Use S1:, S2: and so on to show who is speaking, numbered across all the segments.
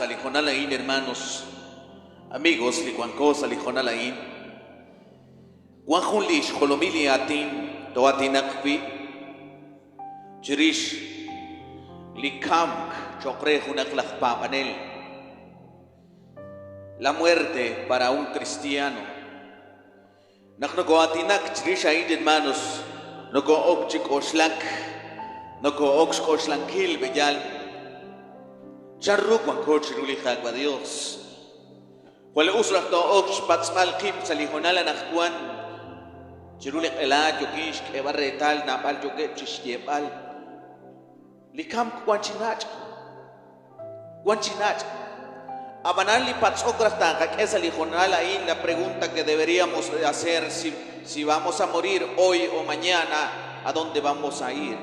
S1: sa' li hoonal a'in, hermanos, amigos, li wanko sa' li hoonal a'in. Wan jun li xjolomil li aatin too'aatinaq wi' chirix li kamk cho'q re junaq laj paab'anel. La muerte para un cristiano. Naq nokoo'aatinak chirix a'in, hermanos, nokoo'ok chi k'oxlak, nokoo'ok xk'oxlankil b'eyal chanru wanko chiru li Qaawa' Dios. Jwal us raj too'ok xpatz'b'al qib' sa' li hoonal anaqwan chiru li q'ela yookin xk'eeb'al reetal naab'al yookeb' chi xyeeb'al li kamk wan chi nach', wan chi nach'. Ab'anan li patz'ok raj taaqak'e sa' li hoonal a'in, la pregunta que deberíamos hacer si, si vamos a morir hoy o mañana, ¿a dónde vamos a ir?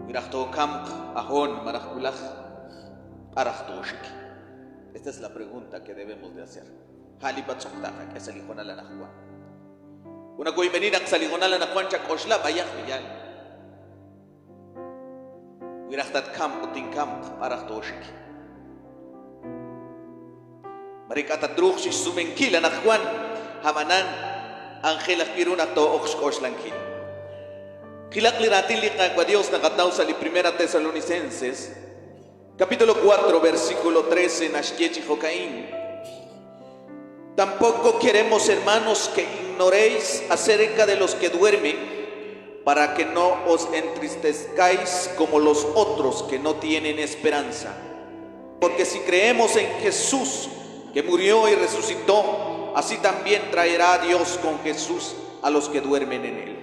S1: Wi raj tookamq ahon malaj wulaj, b'ar raj tooxik? Esta es la pregunta que debemos de hacer. A' li patz'ok taaqak'e sa' li hoonal anaqwan. Ut nawoyb'eni naq sa' li hoonal anaqwan chak'oxla b'ayaq li yaal. Wi raj tatkamq ut tinkamq, b'ar raj tooxik? Mare ink'a' tatruuq chixsumenkil anaqwan, a'b'anan anjel ajwi' ru naq too'ok xk'oxlankil. Qilaq li raatin li Qaawa' Dios naqataw sa' li Primera Tesalonicenses, Capítulo 4, versículo 13, naxye chi jo'ka'in, Tampoco queremos, hermanos, que ignoréis acerca de los que duermen, para que no os entristezcáis como los otros que no tienen esperanza. Porque si creemos en Jesús, que murió y resucitó, así también traerá Dios con Jesús a los que duermen en él.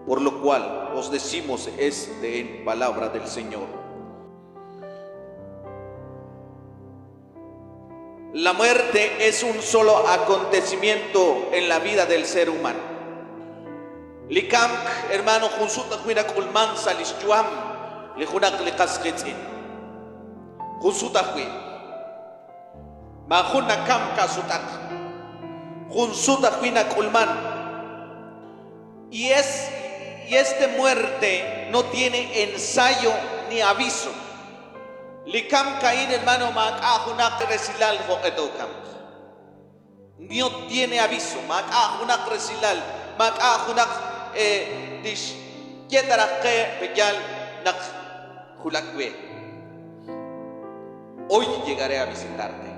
S1: Por lo cual os decimos este en palabra del Señor. La muerte es un solo acontecimiento en la vida del ser humano. Li kamk, hermano, jun sut ajwi' nak'ulman sa' lix yu'am li junaq li qas qiitz'in. Jun sut ajwi'. Maajun nakam ka'sutaq. Jun sut ajwi' nak'ulman. Y es y este muerte no tiene ensayo ni aviso. Li kamk a'in, hermano, maak'a' junaq resilal jo'q'e tookamq. No tiene aviso, maak'a' junaq resilal, maak'a' junaq tixye ta raj qe pe'yaal naq julak we. Hoy llegaré a visitarte.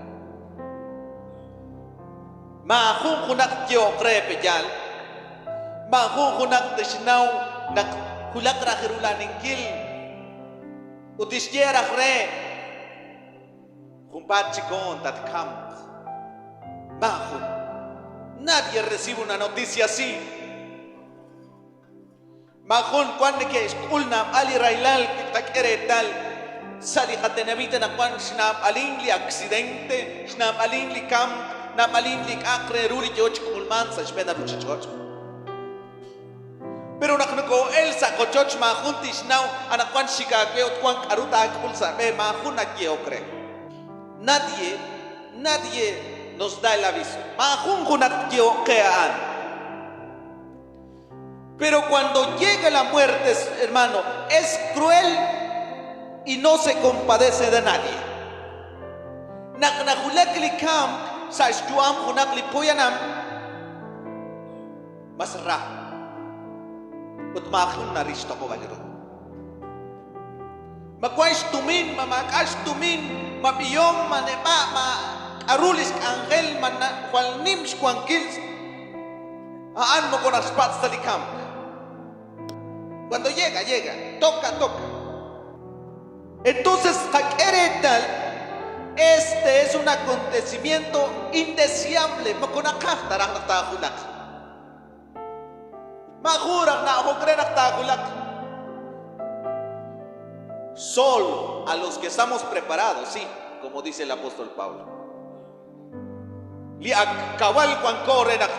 S1: Maajun junaq tyehoq re pe'yaal, maajun junaq tixnaw naq julaq raj rula'aninkil ut tixye raj re, Junpaat chik hoon tatkamq. Maajun. Nadie recibe una noticia así. Maajun wan neke'xk'ul naab'al li rahilal wi tqak'e reetal sa' li qatenamit anaqwan xnaab'alin li aksidente, xnaab'alin li kamk, naab'alin li k'a'aq re ru li yoo chi k'ulmank sa' xb'een ruchich'och'. Pero naq nokoo'el sa' qochoch maajun tixnaw anaqwan xik aawe ut wan k'aru taak'ul sa' b'e, maajun nayehok re. Nadie, nadie nos da el aviso. Maajun junaq tyehoq qe a'an. Pero cuando llega la muerte, hermano, es cruel y no se compadece de nadie. Naq najulak li kamk sa' xyu'am junaq li poyanam, mas ra ut maajun naril xtoq'ob'al ru. Ma wank xtumin, ma maak'a' xtumin, ma b'ihom, ma neb'a', ma k'aru li xk'anjel, ma jwal nim xwankil, a'an moko naxpatz' ta li kamk. Cuando llega, llega, toca, toca. Entonces tqak'e reetal, este es un acontecimiento indeseable, moko naqaj ta raj naq taajulaq. Maajun raj na'ajok re naq taajulaq. Solo a los que estamos preparados, sí, como dice el apóstol Pablo. Li ak kawal wanko re naq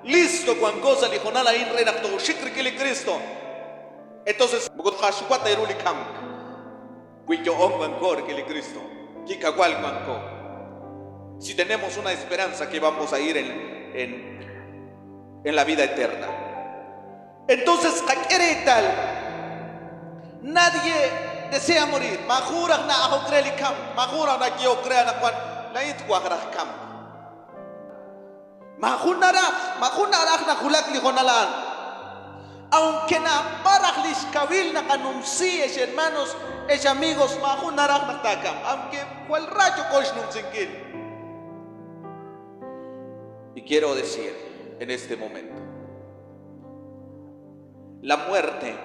S1: listo wanko sa' li hoonal a'in re naq tooxik rik'in li Kristo. Entonces moko tqaxuwa ta ru li kamk wi yo'on wanko rik'in li Kristo, ki kawal wanko. Si tenemos una esperanza que vamos a ir en, en, en la vida eterna. Entonces, qak'e reetal, nadie desea morir. Maajun raj na'ajok re li kamk. Maajun raj nayehok re anaqwan, Laa'in twaj raj kamk. Maajun naraj, maajun naraj nawulak li hoonal a'an. Aunque naab'al raj lix kawil naqanumsi, ex hermanos, ex amigos, maajun naraj naq taakamq, aunque jwal ra yooko xnumsinkil. Y quiero decir en este momento, la muerte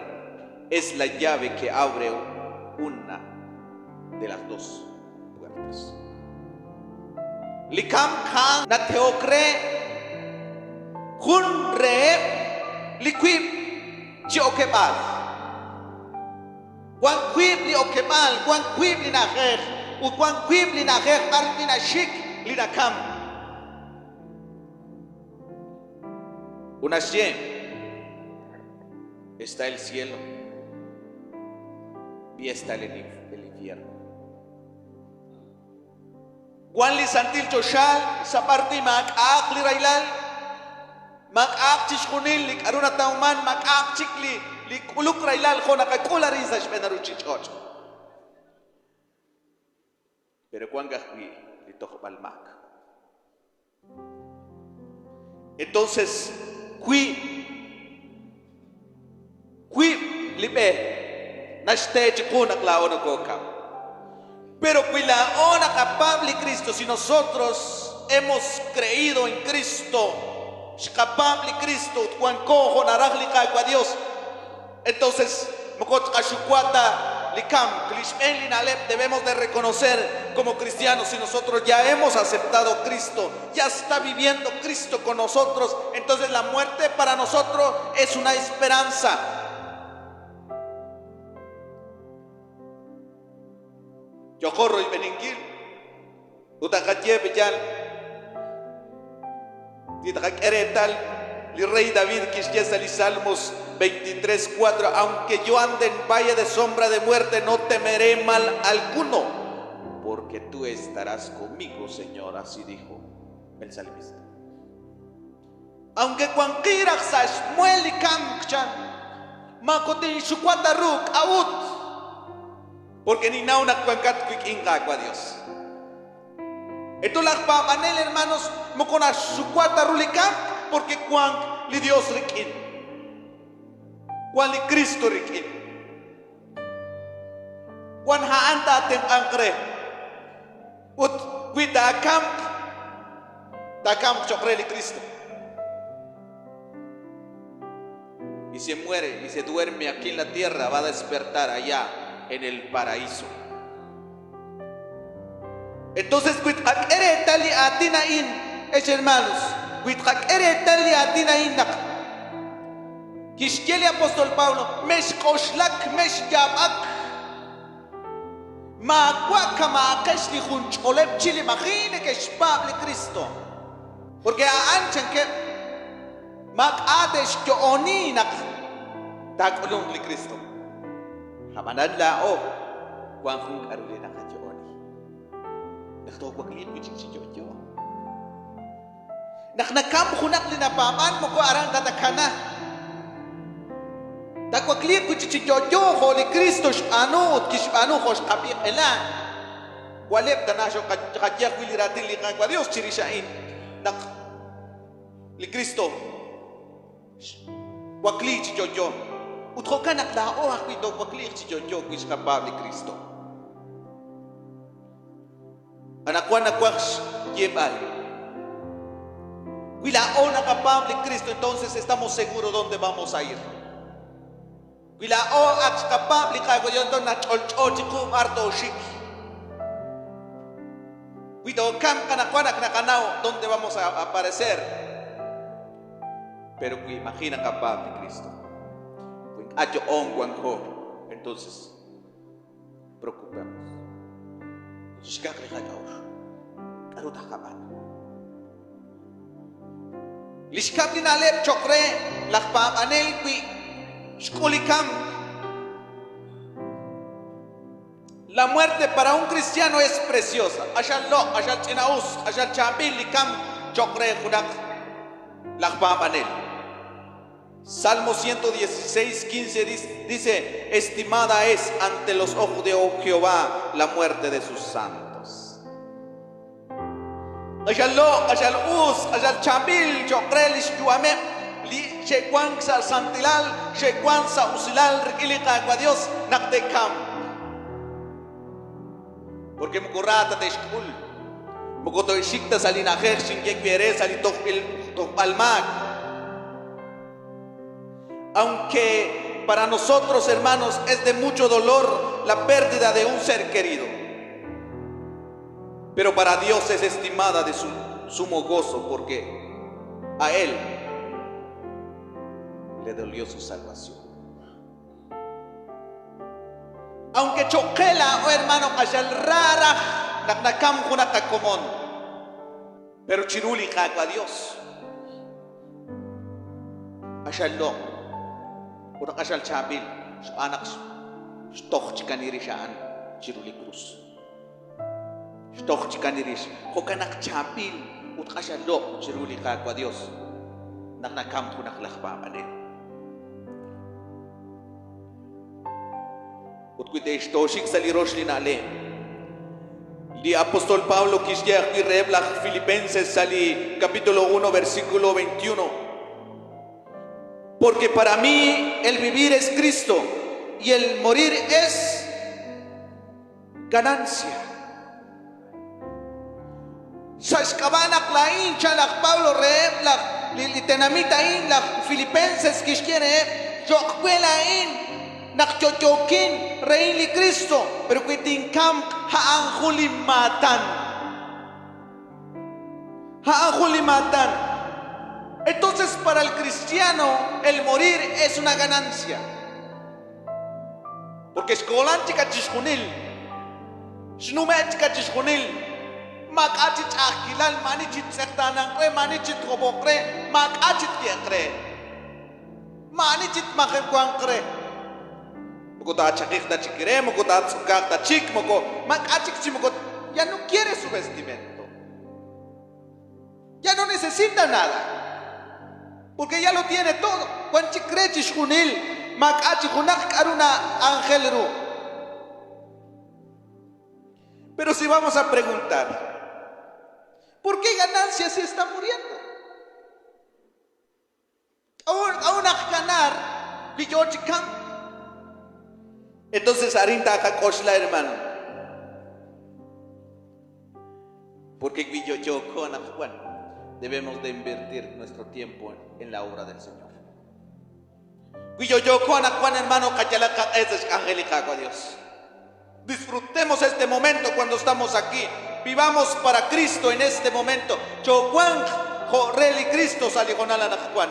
S1: es la llave que abre una de las dos puertas. Li kamk a'an natehok re jun reheb' li wiib' chi okeb'aal. Wank wiib' li okeb'aal, wank wiib' li na'ajej, ut wank wiib' li na'ajej b'ar wi' naxik li nakamk. Ut naxye, Está el cielo y está el infierno. Wan li santil choxal sa' b'ar wi' maak'a'aq li rahilal, maak'a'aq chixjunil li k'a'ru natawman, maak'a'aq chik li li k'uluk rahilal jo' naqak'ul arin sa' xb'een ruchich'och'. Pero wank ajwi' li tojb'al maak. Entonces, wi wiib' li b'e naxte chiqu naq laa'o nokookam. Pero wi laa'o naqapaab' li Cristo, si nosotros hemos creído en Cristo, xqapaab' li Cristo ut wanko jo' naraj li Qaawa' Dios, Entonces, moko tqaxuwa ta li kamk. Li xb'een li na'leb' debemos de reconocer como cristianos si nosotros ya hemos aceptado Cristo, ya está viviendo Cristo con nosotros, entonces la muerte para nosotros es una esperanza. Yo'qo royb'eninkil ut taqaye pe'yaal li taqak'e reetal li rey David kixye sa' li Salmos 23, 4, Aunque yo ande en valle de sombra de muerte, no temeré mal alguno, porque tú estarás conmigo, Señor, así dijo el salmista. Aunque wanqin raj sa' xmuhel li kamk, chan, moko tinxuwa ta ru, k'a'ut? Porque ninnaw naq wankat wik'in, Qaawa' Dios. Eto laj paab'anel, hermanos, moko naxxuwa ta ru li kamk, porque wank li Dios rik'in. Wank li Cristo rik'in. Wan a'an taatenq'anq re. Ut wi taakamq, taakamq cho'q re li Cristo. Y se muere y se duerme aquí en la tierra, va a despertar allá en el paraíso. Entonces, wi tqak'e reetal li aatin a'in, ex hermanos, wi tqak'e reetal li aatin a'in naq kixye li apóstol Pablo, mexk'oxlak, mexyaab'ak, Maawa' kama'aqex li junch'oleb' chi li maji' neke'xpaab' li Kristo. Porque a'an chankeb', maak'a' te'xyo'oni naq taak'ulunq li Kristo. Ab'anan laa'o wank jun k'a'ru li naqayo'oni, naq toowakliiq wi' chik chi yo'yo. Naq nakamk junaq li napaab'ank moko aran ta nakana. Taawakliiq wi' chik chi yo'yo jo' li Kristo xb'aanu ut kixb'aanu jo' xqab'i q'ela. Waleb' tana xo'qaye ajwi' li raatin li Qaawa' Dios chirix a'in naq li Kristo xwakliik chi yo'yo. Ut jo'kan naq laa'o ajwi' toowakliiq chi yo'yo wi xqapaab' li Kristo. Anaqwan nawaj xyeeb'al, wi laa'o naqapaab' li Kristo, entonces estamos seguros dónde vamos a ir. Wi laa'o ak xqapaab' li Qaawa' Dios, entonces nach'olch'o chiqu b'ar tooxik. Wi tookamq anaqwan ak naqanaw dónde vamos a aparecer. Pero wi maji' naqapaab' li Kristo, wi ink'a' yo'oon wanko, entonces preocupemos. Xkaq li qak'a'uxl. K'aru taqab'aanu? Li xkab' li na'leb' cho'q re laj paab'anel wi xk'ul li kamk. La muerte para un cristiano es preciosa. Q'axal loq', q'axal ch'ina'us, q'axal chaab'il li kamk cho'q re junaq laj paab'anel. Salmo 116, 15 dice, estimada es ante los ojos de Jehová la muerte de sus santos. Q'axal loq', q'axal us, q'axal chaab'il cho'q re li xyu'ameb' li xe'wank sa' santilal, xe'wank sa' usilal rik'in li Qaawa' Dios naq te'kamq. Porque moko ra ta te'xk'ul, moko te'xik ta sa' li na'ajej xinye wi' eere sa' li tojb'il tojb'al maak. Aunque para nosotros, hermanos, es de mucho dolor la pérdida de un ser querido, pero para Dios es estimada de su sumo gozo porque a Él le dolió su salvación. Aunque choq qe laa'o hermano q'axal ra raj naq nakamk junaq qakomon, pero chiru li Qaawa' Dios q'axal loq' ut q'axal chaab'il xb'aan naq xtoj chikan li rix a'an chiru li krus. Xtoj chikan li rix. Jo'kan naq chaab'il ut q'axal loq' chiru li Qaawa' Dios naq nakamk junaq laj paab'anel. Ut wi te'xtooxik sa' li rox li na'leb', li apóstol Pablo kixye ajwi' reheb' laj Filipenses sa' li capítulo 1 versículo 21, Porque para mí el vivir es Cristo y el morir es ganancia. Sa' xk'ab'a' naq laa'in, chan laj Pablo reheb' laj li tenamit a'in, laj Filipenses, kixye reheb', Cho'q we laa'in naq yo'yookin rehin li Kristo, pero wi tinkamq, a'an jun li maatan. A'an jun li maatan. Entonces, para el cristiano, el morir es una ganancia. Porque xkoolan chik chixjunil, xnume' chik chixjunil, maak'a' chi ch'a'ajkilal, maa'ani chi tz'eqtaananq re, maa'ani chi tjob'oq re, maak'a' chi tye'q re, maa'ani chi tmajewanq re. Moko taachaqiq ta chik re, moko taatz'ukaaq ta chik, moko maak'a' chik chi moko ya no quiere su vestimento. Ya no necesita nada. Porque ya lo tiene todo. Wan chik re chixjunil, maak'a' chi junaq k'a'ru na'anjel ru. Pero si vamos a preguntar, ¿por qué ganancia si está muriendo? K'a'ut naq ganar wi yoo chi kamk? Entonces arin taqak'oxla, hermano. Porque wi yo'yooko anaqwan, debemos de invertir nuestro tiempo en la obra del Señor. Wi yo'yooko anaqwan, hermano, qayalaq qaq'e sa' xk'anjel li Qaawa' Dios. Disfrutemos este momento cuando estamos aquí. Vivamos para Cristo en este momento. Choowanq jo' re li Kristo sa' li hoonal anaqwan.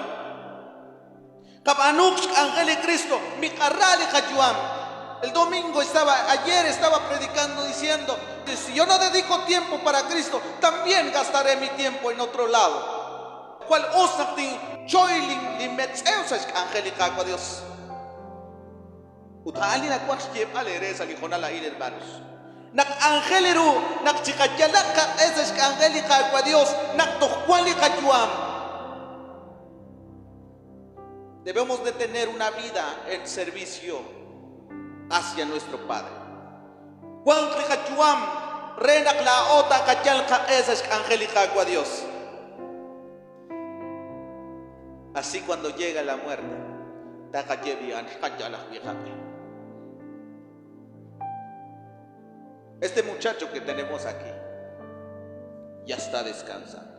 S1: Qab'aanuuq xk'anjel li Kristo, miqara li qayu'am. El domingo estaba, ayer estaba predicando diciendo, si yo no dedico tiempo para Cristo, también gastaré mi tiempo en otro lado. Jwal us naq tinchoy lin metz'ew sa' xk'anjel li Qaawa' Dios. Ut a'an li nawaj xyeeb'al eere sa' li hoonal a'in, hermanos. Naq aajel ru naq chiqayalaq qaq'e sa' xk'anjel li Qaawa' Dios naq toj wan li qayu'am. Debemos de tener una vida en servicio hacia nuestro Padre. Wanq li qayu'am re naq laa'o taqayal qaq'e sa' xk'anjel li Qaawa' Dios. Así cuando llega la muerte, taqaye b'i'an xqayal ajwi' qaq'e. Este muchacho que tenemos aquí ya está descansando.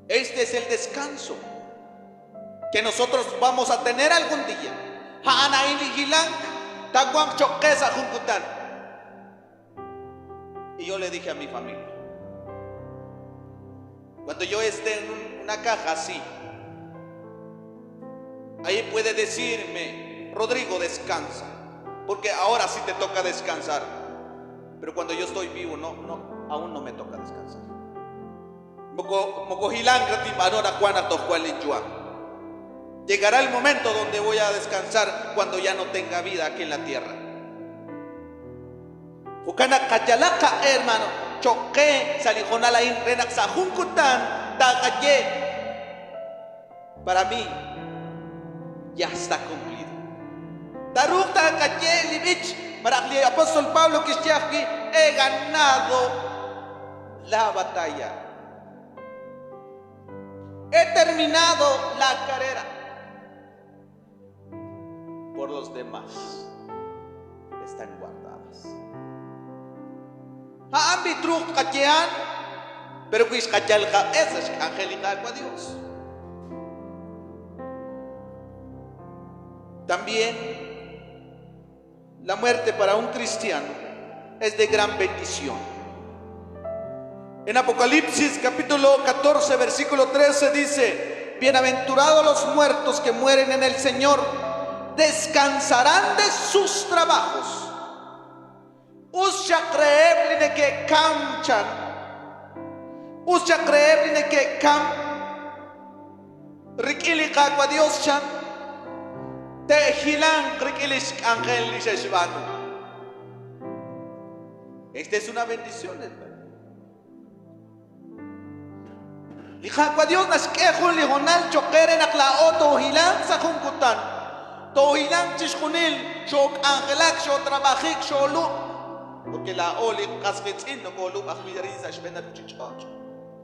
S1: Este es el descanso que nosotros vamos a tener algún día. A'an a'in li hilank taawanq cho'q qe sa' jun kutan. Y yo le dije a mi familia, cuando yo esté en una caja así, ahí puede decirme, Rodrigo, descansa, porque ahora sí te toca descansar. Pero cuando yo estoy vivo, no, no, aún no me toca descansar. Moko hilank ra tinb'aanu anaqwan naq toj wan linyu'am. Llegará el momento donde voy a descansar cuando ya no tenga vida aquí en la tierra. Jo'kan naq qayalaq qaq'e, hermano, cho'q qe sa' li hoonal a'in re naq sa' jun kutan taqaye. Para mí, ya está cumplido. Taaruuq taaqaye li b'ich malaj li apóstol Pablo kixye ajwi', He ganado la batalla. He terminado la carrera. Por los demás están guardadas. A'an b'i truuq tqayehan, pero wi xqayal qaq'e sa' xk'anjel li Qaawa' Dios. También la muerte para un cristiano es de gran bendición. En Apocalipsis capítulo 14, versículo 13 dice, Bienaventurados los muertos que mueren en el Señor, descansarán de sus trabajos. Us xaq reheb' li neke'kamk, chan. Us xaq reheb' li neke'kamk rik'in li Qaawa' Dios, chan. Te'hilanq rik'in li xk'anjel li xe'xb'aanu. Esta es una bendición, hermano. Li Qaawa' Dios naxk'e jun li hoonal cho'q qe re naq laa'o toohilanq sa' jun kutan. Toohilanq chixjunil, xook'anjelak, xootrab'ajik, xoolub'. Porque laa'o li qas qiitz'in nokoolub' ajwi' arin sa' xb'een ruuchich'och'.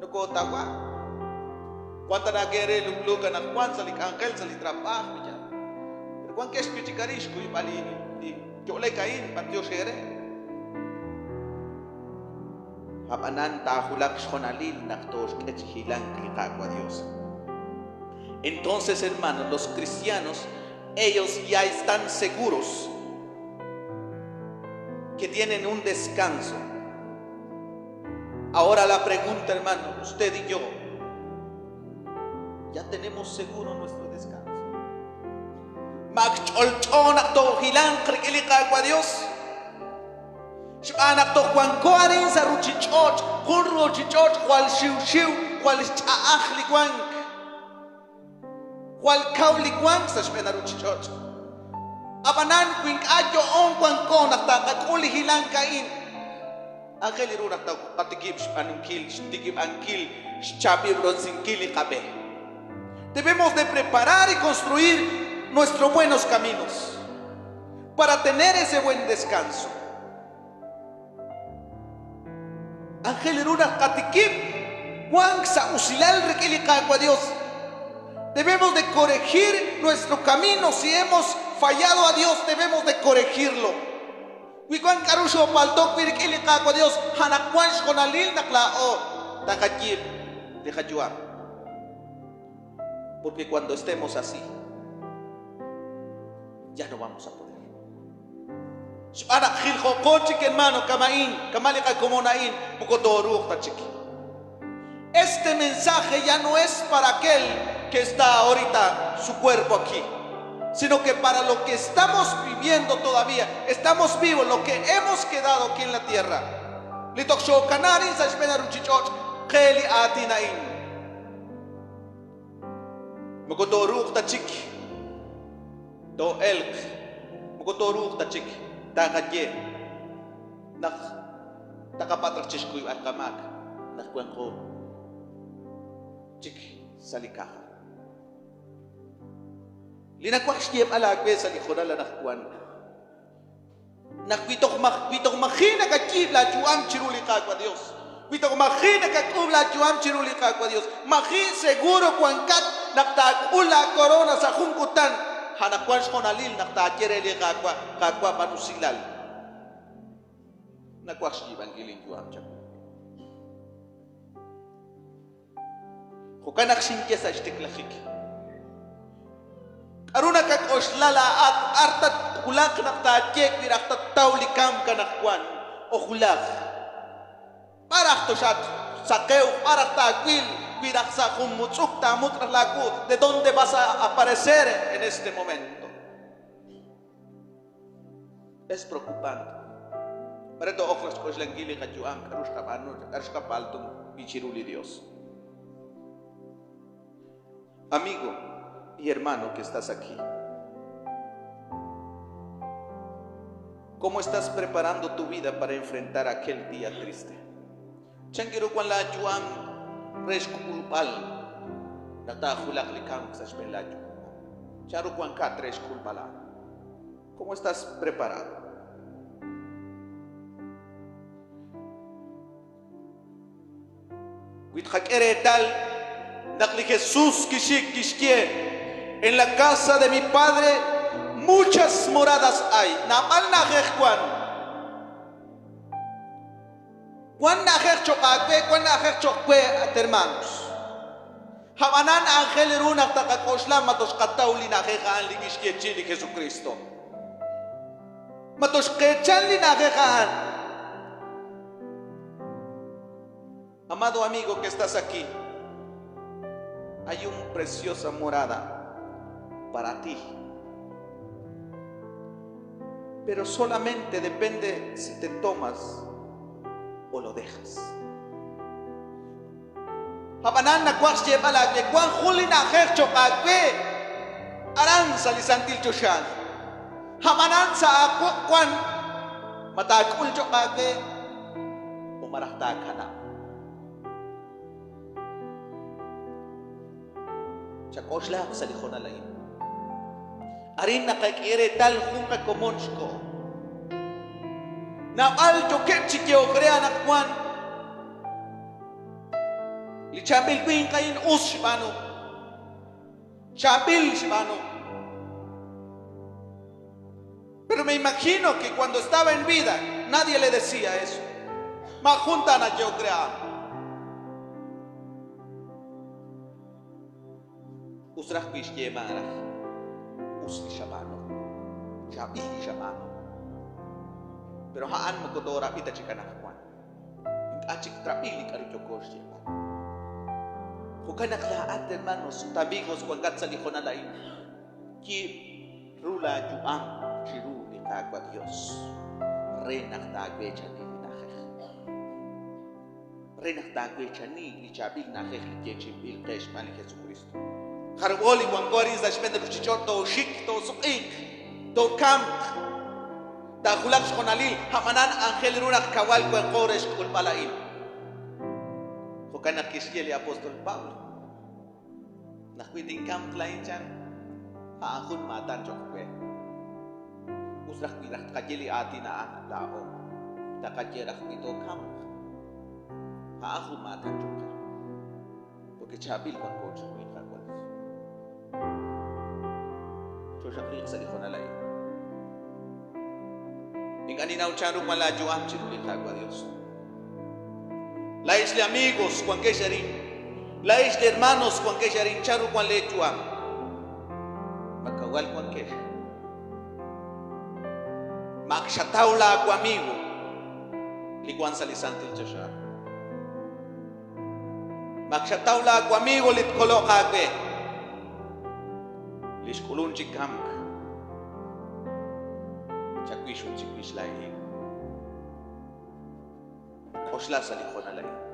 S1: Nokootawa'. Wan tana ke re lub'luuk anaqwan sa' li k'anjel, sa' li trab'aaj, miyan. Pero wankex wi' chik arin xkuyb'al li yo'lek a'in, b'antiox eere. Ab'anan taahulaq xhonalil naq tooxk'e chi hilank li Qaawa' Dios. Entonces, hermanos, los cristianos, ellos ya están seguros que tienen un descanso. Ahora la pregunta, hermano, usted y yo, ¿ya tenemos seguro nuestro descanso? Ma ak ch'olch'o naq toohilanq rik'in li Qaawa' Dios? Xb'aan naq toj wanko arin sa' ruuchich'och', jun ruuchich'och' jwal xiwxiw, jwal xch'a'aj li wank. Jwal kaw li wank sa' xb'een ruuchich'och'. Ab'anan, wi ink'a' yo'on wanko naq taaqak'ul li hilank a'in, aajel ru naq taqatikib' xb'aanunkil, xtikib'ankil, xchaab'ilob'resinkil li qab'e. Debemos de preparar y construir nuestros buenos caminos para tener ese buen descanso. Aajel ru naq qatikib' wank sa' usilal rik'in li Qaawa' Dios. Debemos de corregir nuestro camino. Si hemos fallado a Dios, debemos de corregirlo. Wi wank k'aru xoopalto'k wi' rik'in li Qaawa' Dios, anaqwan xhonalil naq laa'o taqayiib' li qayu'am. Porque cuando estemos así, ya no vamos a poder. Xb'aan naq jiljo'qo chik, hermano, kama'in, kama' li qakomon a'in, moko tooruuq ta chik. Este mensaje ya no es para aquel que está ahorita su cuerpo aquí, sino que para lo que estamos viviendo todavía, estamos vivos, lo que hemos quedado aquí en la tierra. Li toj xookana arin sa' xb'een ruuchich'och' qe li aatin a'in. Moko tooruuq ta chik too'elq, moko tooruuq ta chik taqaye naq taqapatz' raj chixkuyb'al qamaak naq wanqo chik sa' li kaja. Li nawaj xyeeb'al aawe sa' li hoonal anaqwan, naq wi toj wi toj maji' nakayiib' laayu'am chiru li Qaawa' Dios, wi toj maji' nakak'uub' laayu'am chiru li Qaawa' Dios, maji' seguro wankat naq taak'ul laakorona sa' jun kutan, anaqwan xhoonalil naq taaye re li Qaawa', Qaawa' b'an usilal, nawaj xyiib'ankil linyu'am chawu. Jo'kan naq xinye sa' xtiklajik. K'aru nakak'oxla laa'at b'ar tatwulaq naq taaye wi raj tattaw li kamk anaqwan o wulaj? B'ar aj toxatsaqewq, b'ar aj taawil wi raj sa' jun mutz'uk taamutz' raj laawu? ¿De dónde vas a aparecer en este momento? Es preocupante. Mare too'ok raj xk'oxlankil li qayu'am, k'aru xqab'aanu, k'aru xqapaltu wi chiru li Dios. Amigo y hermano que estás aquí, ¿cómo estás preparando tu vida para enfrentar aquel día triste? Chan ru wan laayu'am re xk'ulb'al Naq taajulaq li kamk sa' xb'een laa yu'am, chan ru wankat re xk'ulb'al a'an? ¿Cómo estás preparado? Wi tqak'e reetal naq li Jesús kixik kixye, En la casa de mi Padre muchas moradas hay. Naab'al na'ajej wan. Wan na'ajej choq' aawe, wan na'ajej choq' we, at hermanos. A'b'anan aajel ru naq taqak'oxla ma toxqataw li na'ajej a'an li kixyeechi'i li Jesukristo. Ma toxqeechan li na'ajej a'an. Amado amigo que estás aquí, hay una preciosa morada para ti. Pero solamente depende si te tomas o lo dejas. Ab'anan nawaj xyeeb'al aawe, wank jun li na'ajej cho'q aawe aran sa' li santil choxa. Ab'anan sa' aawuq' wank, ma taak'ul cho'q aawe o malaj taakanab'. Chak'oxlaq sa' li hoonal a'in. Arin naqak'e reetal jun qakomon xkoho. Naab'al yookeb' chi yehok re anaqwan. Li chaab'il winq a'in us xb'aanu. Chaab'il xb'aanu. Pero me imagino que cuando estaba en vida nadie le decía eso. Maajun ta nayehok re a'an. Us raj wi xyeeman raj, Us li xab'aanu. Chaab'il li xab'aanu. Pero a'an moko toorab'i ta chik anaqwan. Ink'a' chik trab'i li k'a'ru yooko xyeeb'al. Jo'kan naq laa'at, hermanos ut amigos, wankat sa' li hoonal a'in, yiib' ru laa yu'am chiru li Qaawa' Dios re naq taaweechani li na'ajej. Re naq taaweechani li chaab'il na'ajej li yeechi'inb'il qe xb'aan li Jesukristo. Jarub'o li wanko arin sa' xb'een li ruchich'och' tooxik, toosuq'iiq, tookamq. Taajulaq xhoonalil, a'b'anan aajel ru naq kawal wanqo re xk'ulb'al a'in. Jo'kan naq kixye li apóstol Pablo, Naq wi tinkamq laa'in chan, a'an jun maatan cho'q we. Us raj wi raj tqaye li aatin a'an laa'o, taqaye raj wi tookamq, a'an jun maatan cho'q qe. Porque chaab'il wanko chiru li Qaawa' Dios. Chooxaqliiq sa' li hoonal a'in. Ink'a' ninnaw chanru wan laa yu'am chiru li Qaawa' Dios. Laa'ex li amigos wankex arin. Laa'ex li hermanos wankex arin. Chanru wan lee yu'am? Ma kawal wankex? Ma ak xataw laa wamigo li wan sa' li santil choxa? Ma ak xataw laa wamigo li tkoloq aawe? Li xk'ulun chi kamk chawix ut chiwix laa'in. K'oxla sa' li hoonal a'in.